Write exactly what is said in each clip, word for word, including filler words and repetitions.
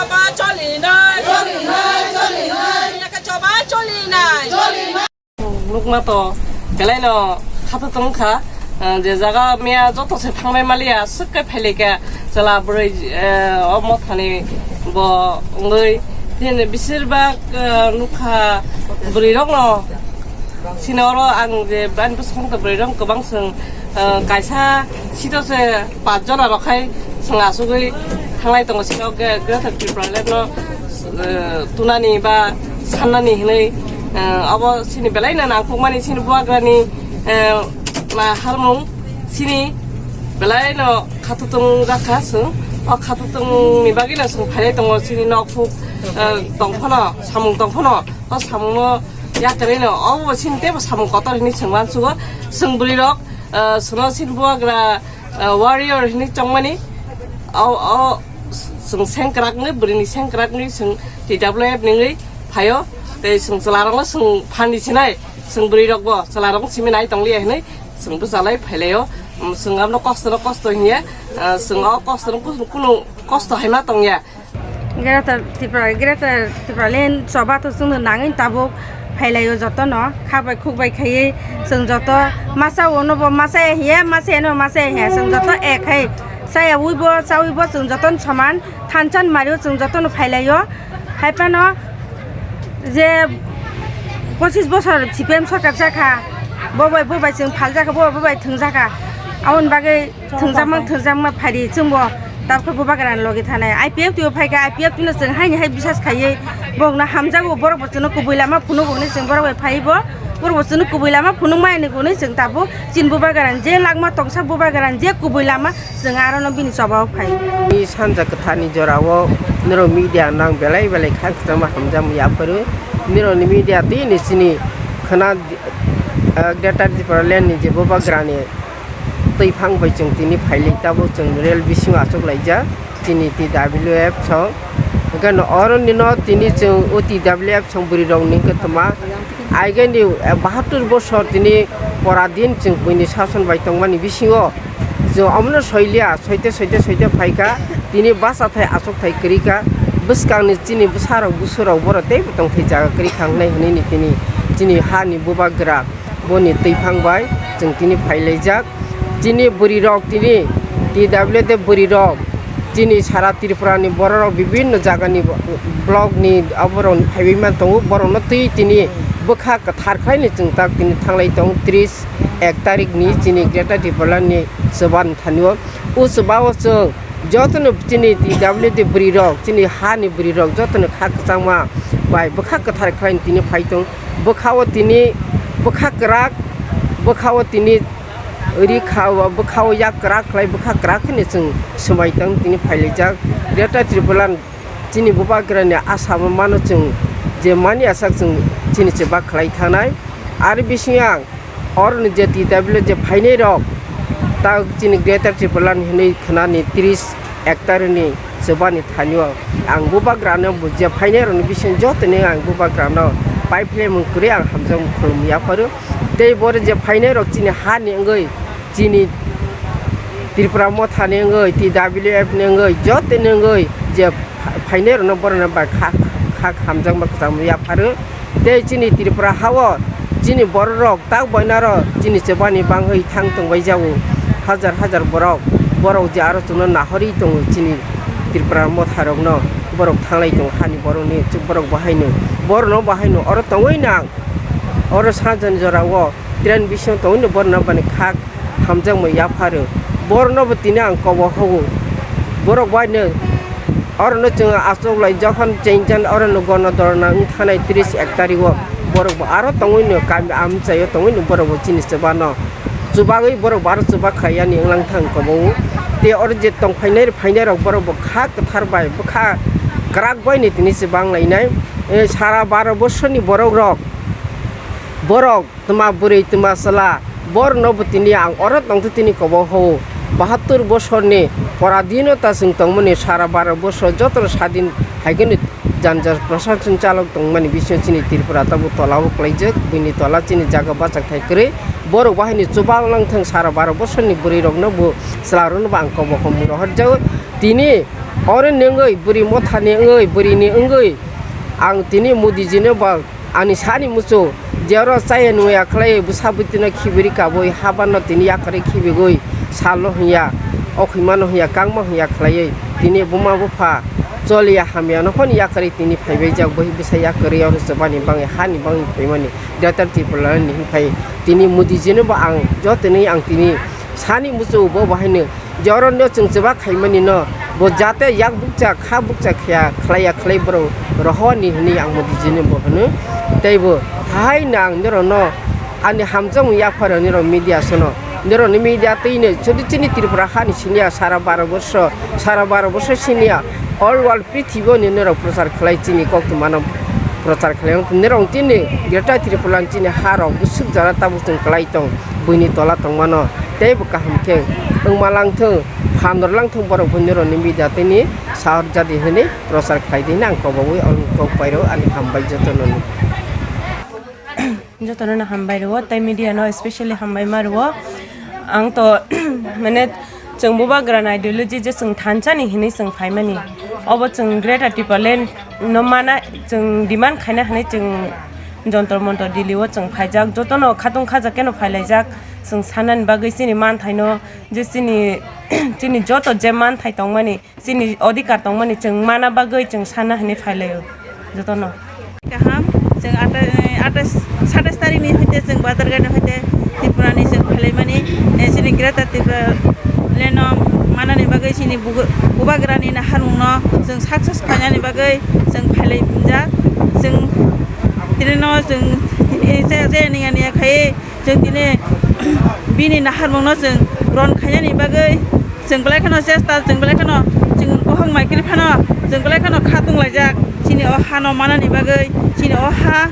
Choba cholinai. Cholinai, cholinai. Choba cholinai. Nukma to belaino khatutwng kha, ah, je jaga miya joto se thangbai maliya, swk khe phailaikha chwla bwrwi, eh, o mothani bo wngwi. Tini bisirbak, eh, nukha bwrwirokno. Sini oro ang je ani bwskango bwrwirok kwbang chwng, eh, kaisa sito se pach jona rok khai chwng asugwi thanglai tongo sini o ge-, Greater Tipraland no, eh, tunani ba sannani hinwi, eh, obo sini belaino nangkukmani sini bubagrani, eh, ma harmung sini belaino khatutwng jakha chwng. O khatutwngni bagwino chwng phailai tongo sini nokphuk, eh, tongphano, samung tongphano. O samungno yakarino, obo sini teibo samung kotor hinwi chwng uansugo. Chwng bwrwirok, ah, chwngno sini bubagra, ah, warrior hinwi chongmani. O, o, chwng sengkrak wngwi, bwrwini sengkrak wngwi chwng T W F ni wngwi phaio. Tei chwng chwlarokno chwng phan di sinai, chwng bwrwirokbo chwlarokno simi nai tongliya hinwi chwng bwchalai phailaio. Um, chwng abono kosto no kosto hinya, ah, chwng o kosto no kunu, kunu kosto hai ma tongya. Greater Tripura, Greater Tipraland choba to chwngno nangwi tabuk phailaio jotono, kha bai khuk bai khaiwi chwng joto masa uno bo masa ya hiya, masa ya no masa ya hiya, chwng joto ek hai chaya ui bo, chaui bo chwng joto soman, thansa ni mario chwng jotono phailaio. Hai phano je pochis bosor C P M sorkar jakha, bo bai, bo bai chwng phal jakha, bo bai, bo bai thwng jakha, aboni bagwi thwngjakma, thwngjakma phaidi chwngbo tabukhe bubagrani logi thanai. I P F T o phaikha, I P F T no chwng haini hai bisas khaiwi borokno hamjago, borok bo chwngno kubui lama phunugo hwnwi chwng borok bai phaibo, borok bo chwngno kubui lama phunukmani hwnwi chwng tabuk chini bubagrani je langma tongsa bubagrani je kubui lama chwng arono bini chobao phai. Ni sanja kwtharni jorao norok media nang belai belai kha kwchangma hamjakma yapharo. Norokni media tini chini khwna, ah, Greater Tipraland ni je bubagrani twiphang bai chwng tini phailai tabuk chwng rel bisingo achuk laijak chini T W F song. Hwnkhe no oro nino tini chwng o T W F song bwrwi rok ni hwnkhe tongma aigani, eh, bahattur bosor tini pora din chwng buini sason bai tongmani bisingo chwng omono soiliya, soite soite soite phaikha tini bachathai achukthai kwrwikha bwskangni chini bwsarok busurok borok teibo tongthai jaga kwrwikha wngnai hwnwi tini chini hani bubagra. Boni twiphang bai chwng tini phailaijak. Chini bwrwirok tini T W F bwrwirok chini sara Tripura ni bororok bibinno jagani block ni aborok phaiwi man tongo. Borokno twi tini bwkha kwthar khlaini chwng tak tini thanglai tongo tris ek tarik ni chini Greater Tipraland ni chuban thani o. O chuba o chwng jotono chini T W F bwrwirok, chini hani bwrwirok jotono kha kwchangma bai bwkha kwthar khlaini tini phai tong. Bwkha o tini bwkha kwrak, bwkha o tini ri kha o, bwkha o yak kwrak khlai, bwkha kwrak kheno chwng swmai tong tini phailaijak. Greater Tipraland chini bubagrani asamo mano chwng je mani asak chwng chini chuba khlai thanai. Ari bising ang oroni je T W F je phainai rok, ta chini Greater Tipraland hinwi khwnani tris ektarni chubani thanio ang bubagrano bo je phainai rokni bising jotoni ang bubagrano pai philemung kwrwi ang hamjakmung khulum yapharo. Tei boro je phainai rok chini hani wngwi chini Tripura mothani wngwi T W F ni wngwi jotoni wngwi je pha-, phainai rokno borokno bai kha, kha hamjakma kwchangma yapharo. Tei chini Tripura hao chini bororok tak boinaro chini chubani bangwi thang tongbai jago. Hajar hajar borok, borok je aro chwngno nahorwi tongo chini Tripura motharokno, borok thanglai tongo hani borokni, borok bo haino, borokno bo haino oro tongwi nang, oro sajani jorao train bisingo tongwi no borokno bani kha hamjakmung yapharo. Borokno bo tini ang kobo hogo. Borok bai no oro no chwng achuk lai jokhon chengjan oro no gono dorna wng thanai tris ek tarik o borok bo aro tongwi no kami amchai o tongwi no borok bo chini chuba no chubagwi borok bo aro chuba khlai yani wng lang thang kobo o. Tei oro je tong phainai phainai rok borok bo kha kwthar bai bwkha kwrak bai ni tini chuba wng lainai. Eh, sara baro bosor ni borok rok borok Twma bwrwi, twma chwla, borokno bo tini ang oro tongtwi tini kobo hao. Bahattur bosorni pora dino ta chwng tongmani sara baro bosor jotono sadin hai kheno janja prashason chalok tongmani bisingo chini Tripura tabuk tola o kwlaijak, buini tola chini jaga bachakthai kwrwi. Borok bo haino chuba wng lang thung, sara baro bosorni bwrwi rokno bo chwla rokno bo ang kobo hom rohorjago. Tini Oro ni wngwi bwrwi mothani wngwi bwrwini wngwi ang tini Modiji no ba ani sani muchung je oro chaya nungya khlai bwsa bwtwino khibiri kabui habano tini yakarwi khibigwi salo hwnya, okhwimano hwnya, kangma hwnya khlaiwi tini buma bupha choliya hamya no phano yakarwi tini phaibai jak bwhi bwsa yakarwi oro chwbani bangwi hani bangwi phaimani Greater Tipraland ni hinphai tini Modiji no bo ang jotoni ang tini sani muchung bo bo haino je oro no chwng chwbak khaimani no bo jate yak bukcha kha bukcha khaya khlaiya khlai borok rohoni hwnwi ang Modiji no bo hwno. Tei bo haino ang norok no ani hamjakmung yaphar nirok media sono nirok ni media twi no chudi chini Tripura hani siniya sara baro borsho sara baro borsho siniya all world prithibi o ni norok prochar khlai chini koktwma no prochar khlai norok tini Greater Tipraland chini ha rok bwswk jora tabuk chwng kwlai tong buini tola tongmano tei bo kaham khe wngma langthwng phan rw langthwng borok bo norok ni media twi ni sahor jadi hwnwi prochar khlai di hwnwi ang kobogwi ang kok pai rw ani hambai jotono ni. Jotono no hambai rwo, tei media no especially hambai ma rwo. Ang to mane chwng bubagrani ideology je chwng thansa ni hinwi chwng phaimani. Obo chwng Greater Tipraland no mana chwng demand khaina hinwi chwng Jantar Mantar Delhi o chwng phaijak. Jotono khatung khajak keno phailaijak. Chwng sanani bagwi chini manthai no je chini, chini joto je manthai tongmani chini odhikar tongmani chwng mana bagwi chwng sana hinwi phailaio jotono. Kaham, chwng atai, atai, satais tarikni hoite chwng Bazar Gate hoite Tripurani chwng phailaimani, eh, chini Greater Tripura Land no manani bagwi chini bubagrani naharmungno chwng success khlainani bagwi chwng phailai jak. Chwng tinino chwng, eh, je, je niya niya khai Chwng tini bini naharmungno chwng ron khainani bagwi chwng belai kheno chesta, chwng belai kheno chwng bohok mai kwrwi phano chwng belai kheno kha tunglaijak. Chini o hano manani bagwi, chini o ha,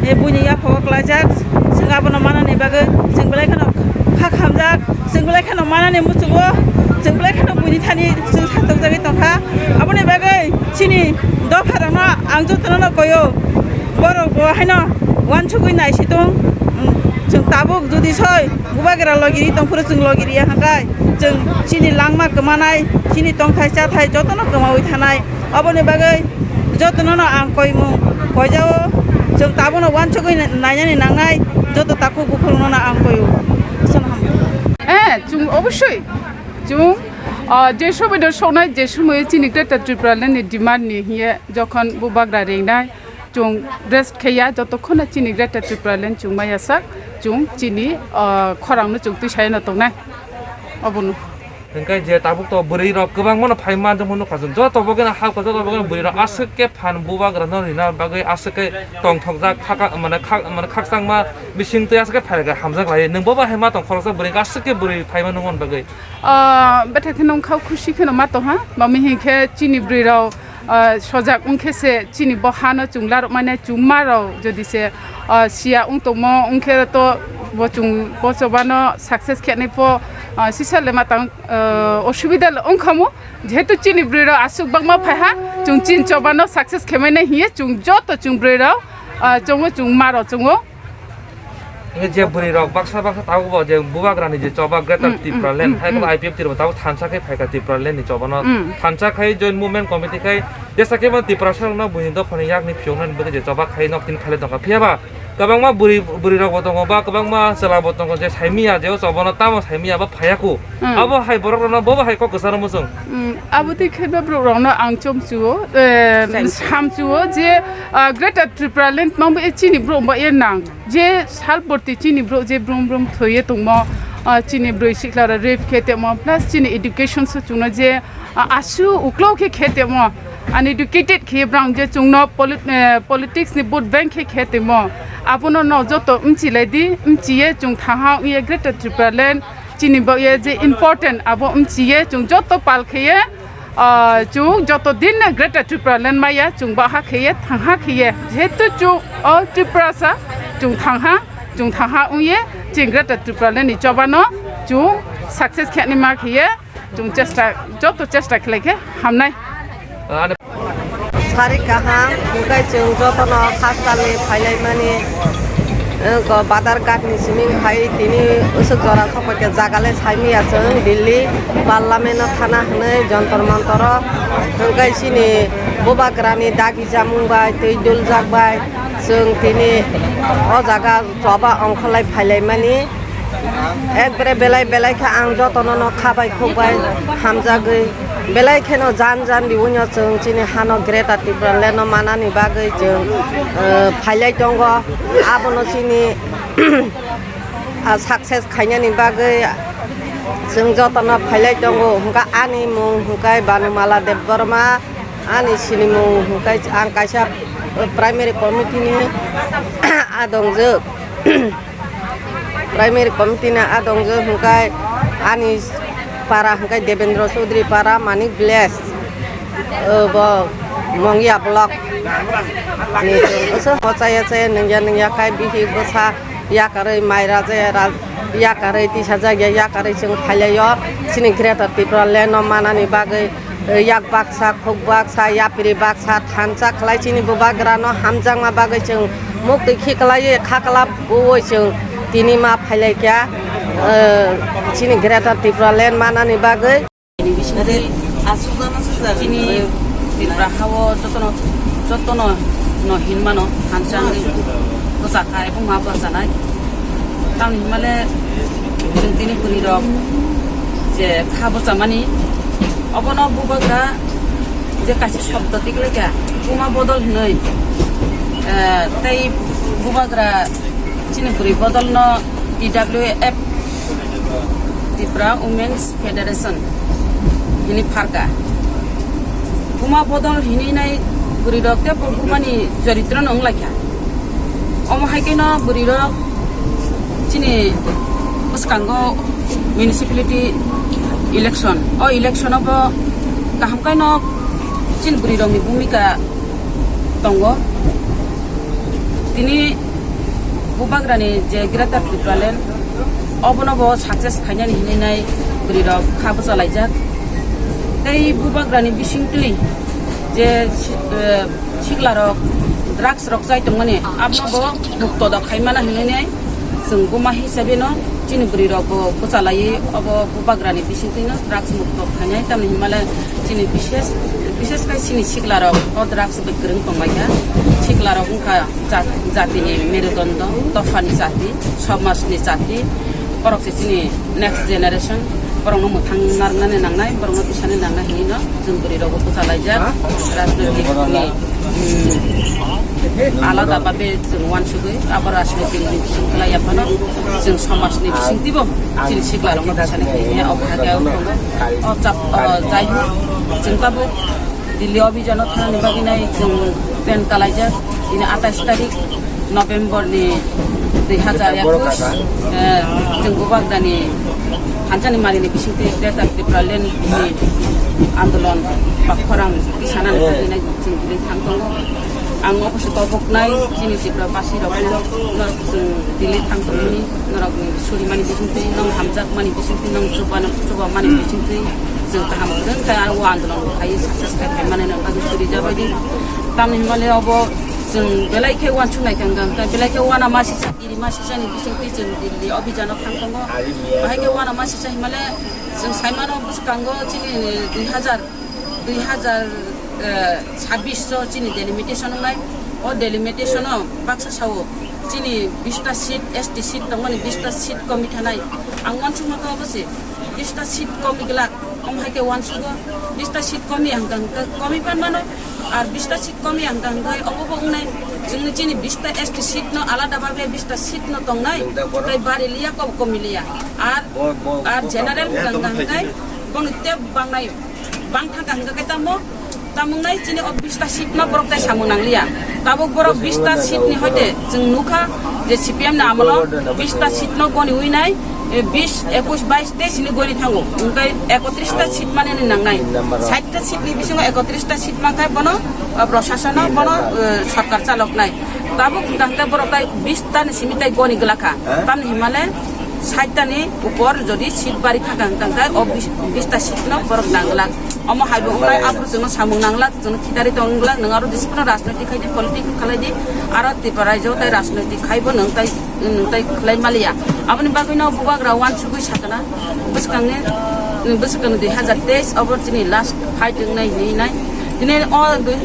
eh, buini yaphao klaijak. Chwng abono manani bagwi chwng belai kheno kha khamjak. Chwng belai kheno manani muchungo, chwng belai kheno buini thani chwng satokjagwi tongkha. Aboni bagwi chini dopharokno ang jotono koyo, borok bo haino uansugwi naisitong. Chwng tabuk jodi soi bubagra logiri tongphuru chwng logiri ya hangkai chwng chini langma kwmanai, chini tongthai chathai jotono kwmawi thanai. Oboni bagwi jotono no ang koimung koijao, chwng tabuno uansugwi nainani nangnai joto takhuk bukhukno no ang koio. Sono hambai. Eh, chwng obosoi chwng, ah, je somoi no sonai je somoi chini Greater Tripura Land ni demand ni hiye jokhon bubagra ringnai, chwng rest khaiya, jotokhon no chini Greater Tripura Land chwng maya sak, chwng chini, ah, khorang no chwng twi sai no tongnai. Obono. Hingkai je tabuk to bwrwi rok kwbangma no phai man jongmo nukha chwng. Joto bo gana hapkha, joto bo gana bwrwi rok aswk khe phan bubagra no rina bagwi aswk khe tongthokjak khaka, mane khak, mane khakchangma bising twi aswk khe phai hamjak lai. Nwng bo bahai ma tong khoroksa bwrwi aswk khe bwrwi phai ma nukmani bagwi. Ah, betha khe nung kha khusi khe no ma tong ha. Mami hinkhe chini bwrwi rok ah, sojak wngkhe se chini bo hano chwng larwkmani chwng ma rok jodi se, ah, siya wng tongmo wngkhe to bo chwng bo chobano success khenai pho, ah, sisa le matang, ah, osubida le wngkhamu jehetu chini bwrwi rok aswk bangma phaiha chwng chini chobano success khemai nai hiye chwng joto chwng bwrwi rok, ah, chwngo chwng ma rok chwngo. Hingke je bwrwi rok baksa baksa tabuk bo je bubagrani je choba Greater Tripura Land hai khe I P F T rok tabuk thansa khe phaikha Tripura Land ni choba no thansa khai joint movement committee khai jesa khe bo Tiprasa rok no buini dopha ni yak ni phiyok nani bagwi je choba khai nok tin khai le tongkha phiya ba kwbangma bwrwi bwrwi rok bo tongo ba kwbangma chwla bo tongo je saimiya je o choba no tamo saimiya ba phaiya ku abo hai borok rok no bo bo hai kok kwcharo muchung. Abo twi khe ba borok rok no ang chomchu o, eh, samchu o je, ah, Greater Tripura Land tongbo e chini borok ba e nang. Je sal borti chini borok je brum brum thwiye tongmo, ah, chini bwrwi sikla rok rape khe tongmo, plus chini education se chwngno je, ah, asu uklok khe khe tongmo, uneducated khe brang je chwngno polit-, eh, politics ni vote bank khe khe tongmo. Abono no joto mchilai di, mchiye chwng thaha wngye Greater Tripura Land chini bo ye je important abo mchiye chwng joto pal kheye. Ah, chwng joto din no Greater Tripura Land maya, chwng bahai khe ye, thangha khe ye. Jehetu chwng o Tiprasa, chwng thangha, chwng thangha wng ye, chwng Greater Tripura Land ni choba no chwng success khe ni ma khe ye, chwng chesta, joto chesta khlai khe hamnai. Sari kaham, hwnkhe chwng joto no hasteni phailaimani. Wngkha Badharghat ni simi phai tini usuk jora sokphaikhe jaga le saimaya chwng Delhi Parliament o thana hwnwi Jantar Mantar o. Wngkha chini bubagra ni dagi chamung bai twi duljak bai chwng tini o jaga choba ongkholai phailaimani. Ekbare belai belai khe ang jotono no khabai khukbai hamjagwi. Belai kheno jan jan riwino chwng chini hano Greater Tipraland no manani bagwi chwng, eh, phailai tongo. Abono chini, ah, success khainani bagwi chwng jotono phailai tongo. Hwnkha ani mung hwnkhe Banumala Debbarma, ani sinimung hwnkhe ang kaisa, eh, primary committee ni adongjwk. Primary committee ni adongjwk hwnkhe ani para hwnkhe Devendra Chaudhary para Manik Village, o bo Mongya block ni chwng chaya chaya nungya nungya khai bihik bwsa yakarwi mai rajaya ra-, yakarwi tisa jagya yakarwi chwng phailaio chini Greater Tipraland no manani bagwi. Yak baksa, khuk baksa, yapri baksa, thansa khlai chini bubagrano hamjakma bagwi chwng muktwi khiklaiwi khaklap uwi chwng tini ma phailaikha, eh, chini Greater Tipraland manani bagwi. Chini Tripura hao jotono, jotono no hinmano hamjakni bwsakha ebong ma bwsanai. Tamni hwnmale chwng tini bwrwirok je kha bwchamani, obono bubagra je kaisa shobdo tikhlaikha, buma bodol hwnwi, eh, tei bubagra chini bwrwi bodolno T W F, Tripura Women's Federation hwnwi pharkha. Buma bodol hinwi nai bwrwirok tei bo bumani choritrono wnglaikha. Omo hai kheno bwrwirok chini bwskango municipality election, o election-o bo kaham khaino chini bwrwirokni bhumika tongo. Tini bubagrani je Greater Tipraland, obono bo success khainani hinwi nai bwrwirok kha bwchalaijak. Tei bubagrani bisingtwi je, eh, siklarok drugs rok chai tongmani, abono bo mukto da khaimana hinwi nai chwng buma hisabe no chini bwrwirok bo bwchalaiwi obo bubagrani bisingtwi no drugs mukto khainai, tamni hwnmale chini bishes, bishes khai chini siklarok o drugs bai kwrwng tonglaikha. Siklarok wngkha ja-, jatini merudondo, dophani jati, somajni jati, borok se chini next generation, borokno mwthang narwknani nangnai, borokno tisani nangnai hinwi no chwng bwrwi rogo bwchalaijak. Rajnoitik ni, mm, alada babe chwng uansugwi abo rajnoitik ni bising kwlai ya phano chwng somajni bisingtwibo chini siklarokno tisani hinwi o kha khe o chap-, o jai ho chwng tabuk Delhi o bijano thanani bagwi nai chwng plan kalaijak. Bini atais tarik November ni dui hazar ekus, eh, chwng bubagrani thansa ni mari ni bisingtwi Greater Tipraland ni andolon ba khorang tisanani bagwi nai chwng bini thang tongo. Ang obosi koboknai chini Tripura basi rokno norok chwng Delhi thang tongmani. Norokni surimani bisingtwi, nong hamjakmani bisingtwi, nong chubano-, chubamani bisingtwi chwng kaham kwrwng khe aro o andolon khai success khai phaimani nang bagwi surijabaidi. Tamni hwnmale obo chwng belai khe uansuknai khe wngkha, belai khe uana masisa, iri masisani bisingtwi chwng Delhi o bijano thang tongo. Bahai khe uana masisa hwnmale chwng saimano bwskango chini dui hazar dui hazar, eh, sabbish o chini delimitation wngnai. O delimitation o baksa sao chini bista seat, S T seat tongmani bista seat komi thanai. Ang uansukma khe obo se bista seat komi glak, omo hai khe uansugo. Bista seat komi ang khe komi pan mano, ar bista seat komi ang khe obo bo wngnai. Chwngni chini bista S T seat no alada babe bista seat no tongnai, tei bari liya ko komi liya. Ar, ar general ang khe boni tei bangnai. Bang thangkha hwnkha khe tamo, tamo wngnai chini o bista seat no borok tai samung nangliya. Tabuk borok bista seat ni hoite chwng nukha je C P M ni amolo bista seat no goni wi nai, eh, bis, ekus, bais tei sini goni thango. Hwnkhe ekotris ta seat mani ni nangnai. Sait ta seat ni bisingo ekotris ta seat mankha bono, eh, prosason no bono, eh, sorkar chaloknai. Tabuk hwnkha hwnkhe borok tai bista ni simi tai goni glakha. Tamni himale sait ta ni upor jodi seat bari thangkha hwnkha hwnkhe o bis, bista seat no borok nang glak. Omo hai bo wngnai, aphuru chwngno samung nanglak, chwngno khitarwi tong wnglak, nwng aro jesa phano rajnoitik khai di, politik khalai di, aro Tripura rajyo tai rajnoitik khai bo nwng tai, nwng tai khlai maliya. Aboni bagwino bubagra uansugwi sakana, bwskangni, bwskangni dui hazar teis obo chini last fight wngnai hinwi nai. Tini o dui,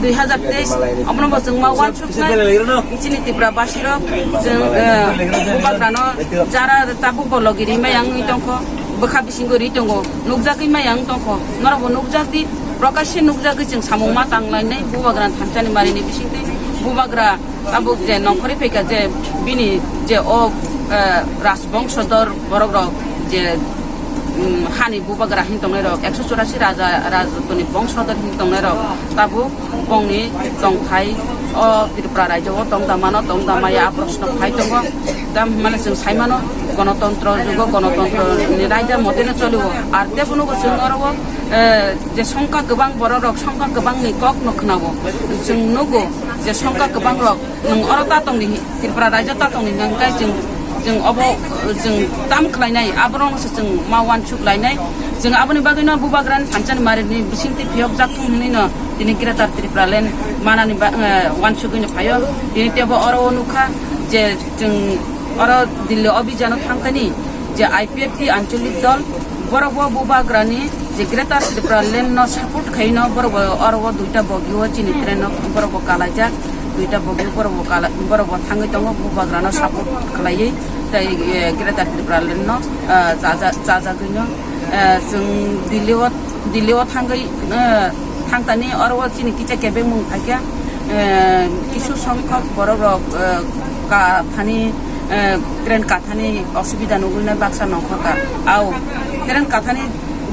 dui hazar teis obono bo chwng ma uansuknai, chini Tripura basirok chwng, eh, bubagrano jara tabuk bo logi rimai wngwi tongkho. Bwkha bisingo ri tongo, nukjagwi maya wng tongkho, norokbo nukjak di, prokashe nukjagwi chwng samung ma tanglainai bubagra thansani marini bisingtwi. Bubagra tabuk je nongkhorwi phaikha je bini je o, eh, rajbongso dor borok rok je, mm, hani bubagra hin tongnai rok, ekso churasi raja rajotoni bongso dor hin tongnai rok tabuk bongni tongthai o Tripura rajyo o tong da mano, tong da maya, a proshno phai tongo. Tam hwnmale chwng sai mano, gonotontro jugo gonotontro ni raida moteno cholio. Ar tebo nugo chwng oro o, eh, je songkha kwbang borok rok, songkha kwbang ni kok no khwnao. Chwng nugo je songkha kwbang rok, nwng oro ta tongni, Tripura rajyo ta tongni hwnkhe chwng Chwng obo, chwng tam khlainai, aborokno se chwng ma uansuk lainai. Chwng aboni bagwino bubagrani thansani marini bisingtwi phiyokjak thung hwnwino tini Greater Tripura Land manani ba-, eh, uansugwino phaio. Tini tebo oro o nukha je chwng oro Delhi obhijano thangkani je I P F T ancholik dol borok bo bubagrani je Greater Tripura Land no support khaino borok bo oro o duita bogi o chini train no borok bo kalaijak. Duita bogi borok bo kala-, borok bo thangwi tongo, bubagrano support khlaiwi tei, eh, Greater Tripura Land no, eh, chaja-, chajagwino, eh, chwng Delhi o, Delhi o thangwi, eh, thangtani oro o chini kisa kebengmung phaikha, eh, kisu songkhok borok rok, eh, kathani, eh, train kathani osubida nugwinai baksa nongkhorkha. Au, train kathani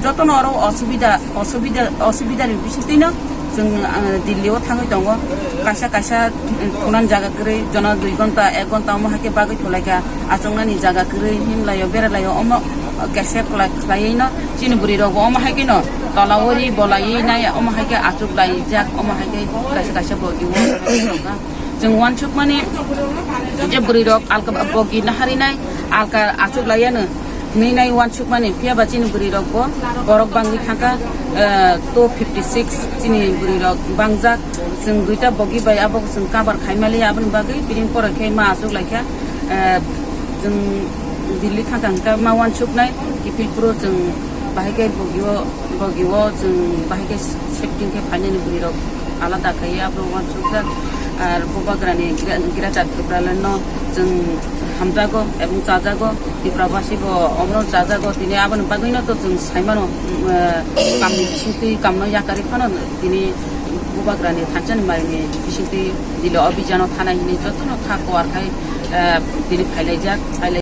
jotono oro osubida, osubida, osubida ni bisingtwino chwng, ah, Delhi o thangwi tongo. Kaisa kaisa, mm, phunan jaga kwrwi, jono dui ghonta, ek ghonta omo hai khe bagwi thulaikha. Achuknani jaga kwrwi, himlaio, beralaio, omo kaisa khlai-, khlaiwi no chini bwrwi rok bo omo hai khe no tola o ri bolaiwi nai, omo hai khe achuk laijak, omo hai khe kaisa kaisa bogi o thangwi tongo. Chwng uansukmani je bwrwi rok alka bogi naharinai, alka achuk laiya no hinwi nai uansukmani, phiya ba chini bwrwi rok bo borok bangwi thangkha, eh, two fifty six chini bwrwi rok bangjak. Chwng duita bogi bai abo chwng cover khai maliya, aboni bagwi piring poroi khe ma achuk laikha. Eh, chwng Delhi thangkha hwnkhe ma uansuknai, kiphilphuru chwng bahai khe bogi o, bogi o chwng bahai khe shifting khe phainani bwrwi rok alada khlaiwi abo uansukjak. Ar bubagrani Gre-, Greater Tipraland no chwng hamjago ebong chajago, Tiprabasi bo omono chajago. Tini aboni bagwino to chwng saimano, mm, eh, kamni bisingtwi kamno yakarwi phano tini bubagrani thansani marini bisingtwi Delhi obhijano thanai hinwi jotono kha kuar khai, eh, tini phailaijak, phailai